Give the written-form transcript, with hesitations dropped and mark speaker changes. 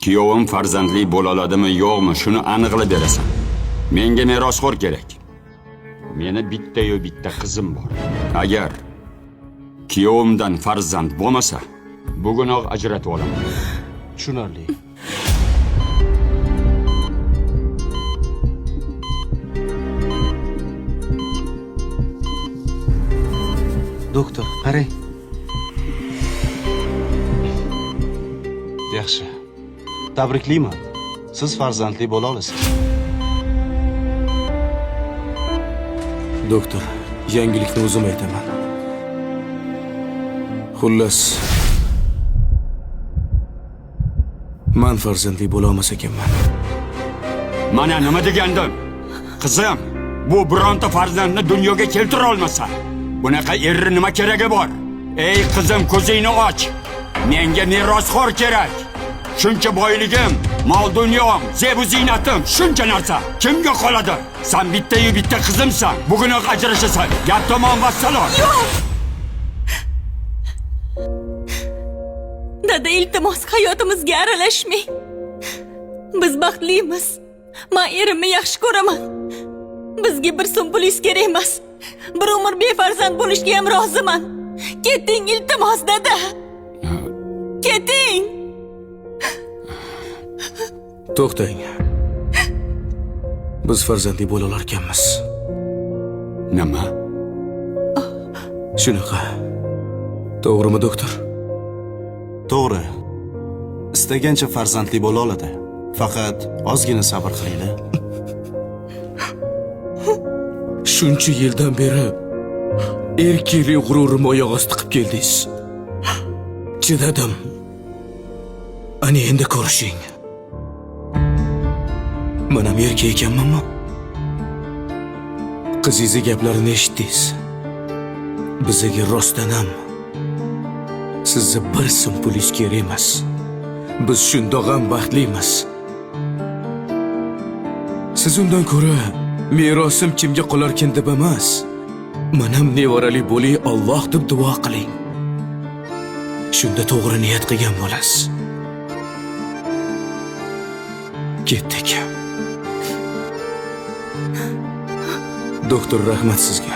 Speaker 1: Kuyovim farzandli bo'la oladimi, yo'qmi, shuni aniqlab berasan. Menga merosxo'r kerak. Meni bitta-yu bitta qizim bor. Agar kuyovimdan farzand bo'lmasa, bugunoq ajratib olaman.
Speaker 2: Tushunarli.
Speaker 3: Doktor, qarang.
Speaker 2: Yaxshi. Tabriklayman. Siz farzandli bo'la olasiz.
Speaker 4: Doktor, yangilikni o'zim aytaman. Xullas, man farzandli bo'la olmas ekanman.
Speaker 1: Mana nima degandim? Qizim, bu bironta farzandni dunyoga keltira olmasa, bunaqa erni nima keragi bor? Ey qizim, ko'zingni och. Menga merosxo'r kerak. Shuncha boyligim, mol dunyom, zebu ziynatim, shuncha narsa kimga qoladi? San bitta-yu bitta qizimsan. Bugunoq ajrashasan. Gap tamom, vassalom.
Speaker 5: Yo'q! Dada, iltimos, hayotimizga aralashmang. Biz baxtlimiz. Men erimni yaxshi ko'raman. Bizga bir so'm pulingiz kerak emas. Bir umr befarzand bo'lishga ham roziman. Keting, iltimos, dada. Keting.
Speaker 4: To'xtang. Biz farzandli bo'la olarkanmiz.
Speaker 1: Nima?
Speaker 4: Shunaqa. To'g'rimi, doktor?
Speaker 2: To'g'ri. Istagancha farzandli bo'la oladi. Faqat ozgina sabr qilinglar.
Speaker 4: Shuncha yildan beri erkaklik g'ururimni oyoq osti qilib keldingiz. Chidadim. Ana endi ko'rishing. Men ham erkak ekanmanmi? Qizingizni gaplarini eshitdingiz. Bizaga rostdan ham sizni bir so'm pulingiz kerak emas. Biz shundoq ham baxtlimiz. Siz undan ko'ra merosim kimga qolarkin deb emas, manam nevarali bo'ling Alloh deb duo qiling. Shunda to'g'ri niyat qilgan bo'lasiz. Ketdik. Doktor, rahmat sizga.